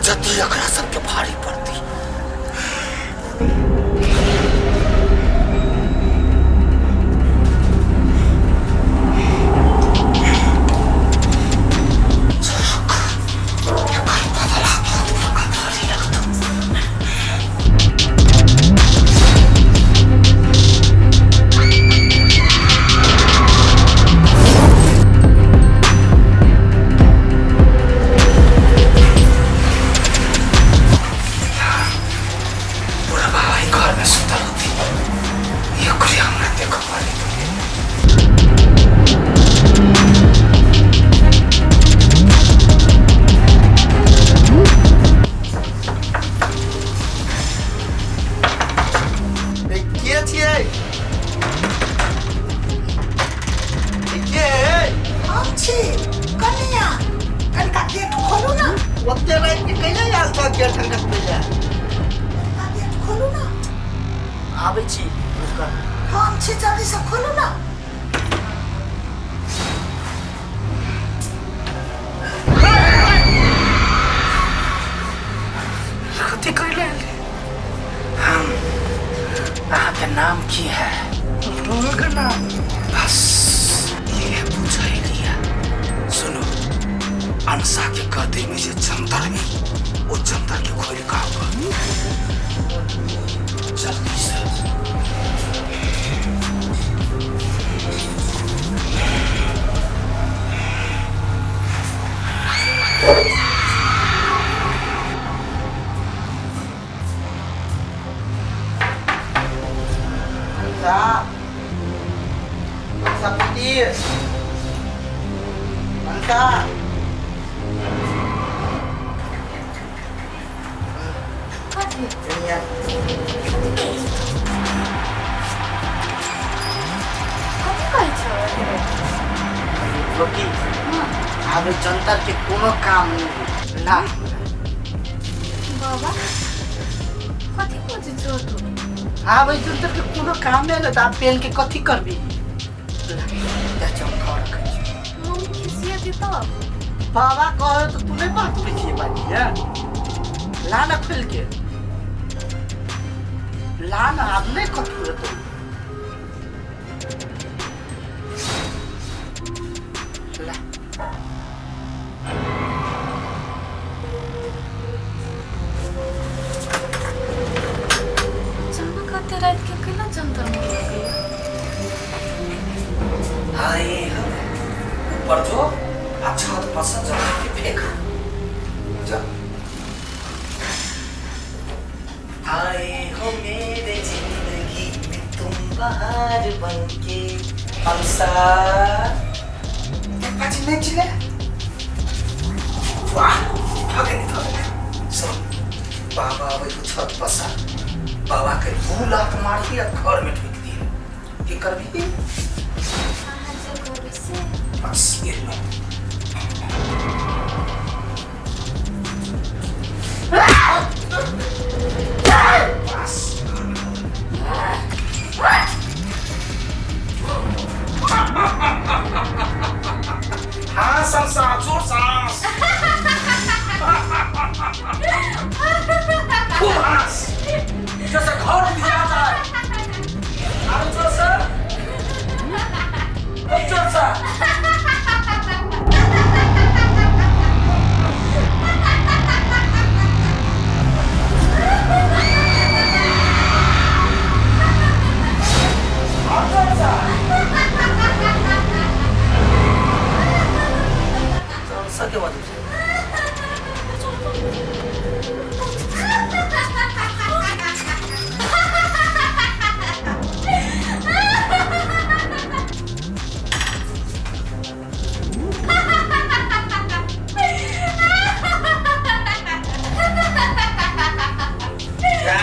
बेज्जती एकरा सबके भारी पड़ती। एकर बदला बहुत बड़का भारी लगतौ। बुढ़बा एहि घरमे सुतल होती, ओकरे हमरा देखऽ पड़ै। ए, के छियै? ए, के है? हम छी कनिया, कनिका गेट खोलू ना। ओते राति के कैला आयल छह गेट खटखटबै लए? कनिका गेट खोलू ना। आबै छी, रुक। हम छी, जल्दी से खोलू ना। कथी कैले? हम अहाँके नाम की है? नाम बस ये पूछै लिया। सुनो, अनसा के गद्दी में जे जंतर है, वो जंतर के खोल का होगा जल्दी से। मनसा, मनसा पुती, मनसा। कथी? कनिया। कथी कहै छौ? रोकी। आब जंतर के कोनो काम नहीं होई ना हमरा। बाबा, कथी बजै छौ तू? आब जंतर के कोनो काम नहीं होई, तऽ आब पेन के कथी करबी? ला, जा चमका रखै छी। मम्मी खिसियेती तब? बाबा कहे तो तू नहीं बात में बाजी है। ला ना, खोल के ला ना। आब नहीं कथू हेतौ। ला। अचानक अते राति के केना जंतर मंगलकै? हाय, ऊपर जो आ छत पर से जमा के फेंक जा। आए हो मेरे जिंदगी में तुम बहार बनके हमसा। एक पाची नहीं चिले। वाह, भगनी भगनी। सुन, बाबा आबै हो छत पर से, बाबा के दू लात मारी आ घर में ठोक दिए। की करबी? अहाँ जे कहबै से। बस एहनो। बस घर में धऽ दे। हाँ संसा, जोर सांस, खूब हंस, जैसे घर दिया जाए। आरो जोर से, खूब जोर से। और जोर से। संसा के बाजू से। जा।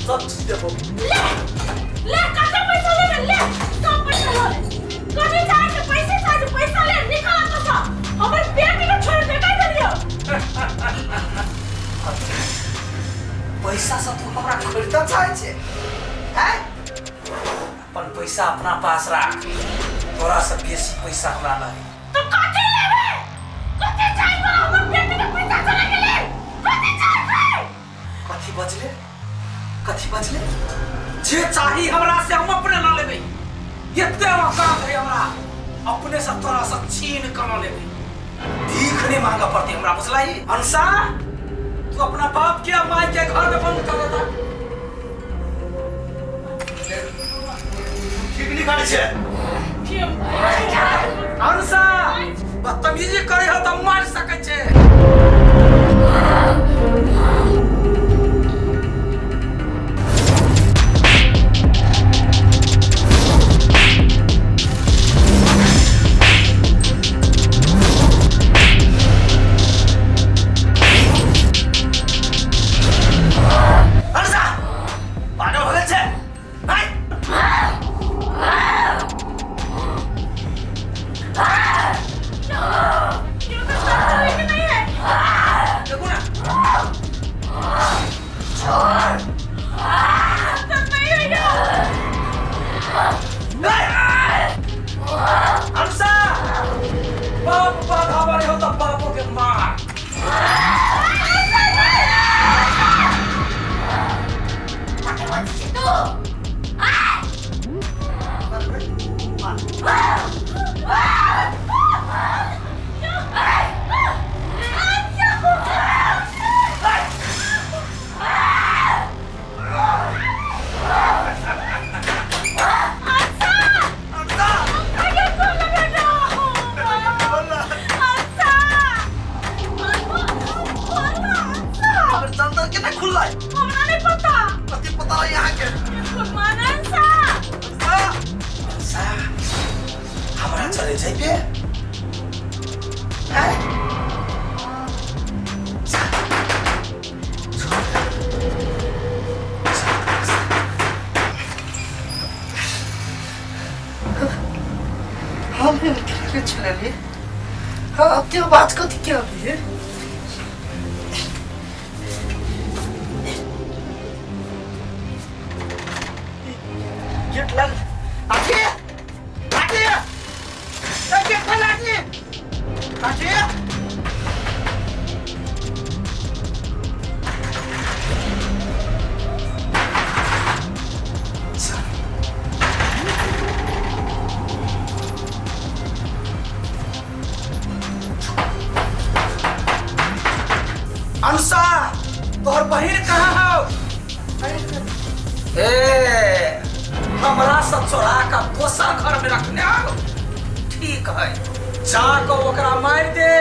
सब चीज देबो। ले ले कते पैसा लेबे, ले सब पैसा ल ले। कथी चाहे छै? पैसे चाहे छै? पैसा ले, निकाल तो सब। हमर बेटी के छोड़ के कहि देलियो। पैसा से तू हमरा खरीदऽ चाहै छै? हैं? अपन पैसा अपना पास राख, तोरा से बेसी पैसा हमरा लगे। तो कथी लेबे? कथी चाही तोरा हमर बेटी के पैसा चला गेलै? कथी चाही बे? कथी बजले? कथी बजले? जे चाही हमरा से हम अपने ल लेबै। एते औकात है हमरा, अपने से तोरा से छीन के ल लेबै। भीख नहीं मांगऽ पड़तै हमरा, बुझलही? अंशा, तू अपना बाप के आ माय के घर में बंद कर देता। ठीक नहीं करै छै। अंशा, बदतमीजी करै हो तऽ मारि सकै छै। अंशा, पागल हो गेल छै? आँय? देखू ना। अंशा, बाप बाधा बने हो तऽ बापो के मार। हमर चंदन केना खुललै? हमरा नहीं पता। कथी पता रहै अहाँके? भगवान अंशा। अंशा, हमरा चले जइबे? हैं? जा। छोड़ दे। हम के छलली। हाँ, अब त्यो बात कथी के अभी है? गेट लग आठी आठी ए गेट खोल आठी आठी। अंशा, तोहर बहिन कहाँ हौ? ए, हमरा सब चोरा का दोसर घर में रखने आओ। ठीक है, जा के ओकरा मारि दे।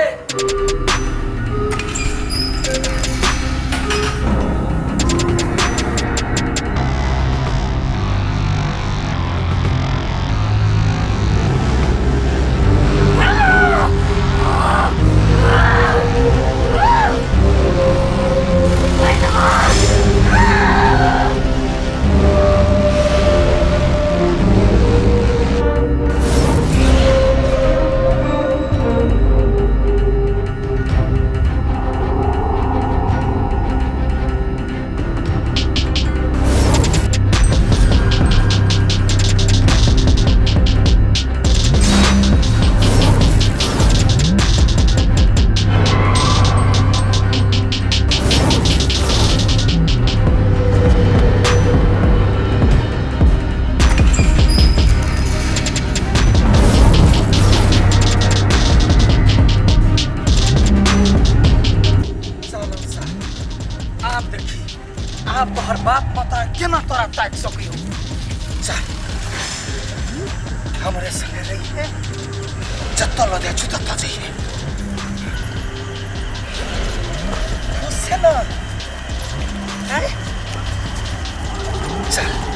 चल अंशा, आब देखी आब तोहर बाप माता केना तोरा ताकि सकियो। चल हमरे संगे रहिए, जतऽ लऽ जाइ छु ततऽ जइहे। खुश छै ना? हैं? चल।